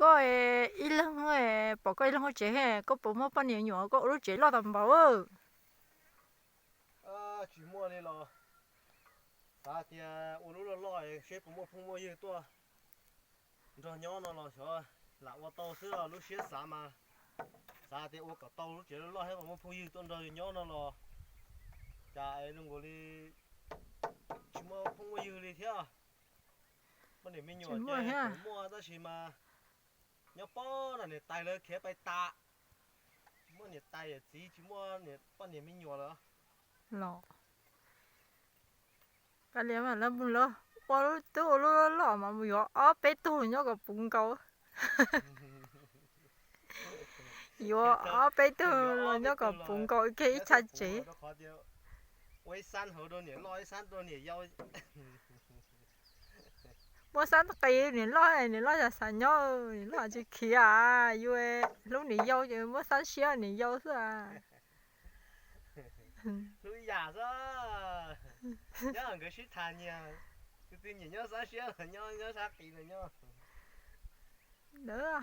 Koj ib leeg, pom koj ib leeg ua tsev, koj puas muaj poj niam me nyuam, koj ua lub tsev loj tas npaum? Tsis muaj li los, xav tias ua lub loj loj seb puas muaj phooj muaj ywg tuaj nrog nyob no los xyov, lam ua tau xwb, lub siab xav mas xav tias ua kom tau lub tsev loj loj thiab puas muaj phooj ywg tuaj nrog yus nyob no los cas es zoo nkaus li tsis muaj phooj muaj ywg li thiab. Poj niam me nyuam ces muaj tab sis mas nyob pob no niam tais lawv khiav pais tas, tsis muaj niam tais yawm txiv, tsis muaj poj niam me nyuam lawm. Los kav liam mas lawv mus lawv ua lub, twb ua lub loj loj mas mus yuav ob peb tug los nyob kom puv nkaus. Yuav ob peb tug los nyob kom puv nkaus kiag ib txha tsev. Ua ib xab hauv rau niam loj, ib xab rau niam yau. Muab xab qis niam loj, niam loj xav xav nyob, niam loj tsis khiav, yus hlub niam yau ces muab xab siab niam yau xwb. Hlub yam xwb, nyob nkawd sib tham nyias, tus twg nyiam nyob xab siab los nyob, nyob sab qis los nyob. Ntawd,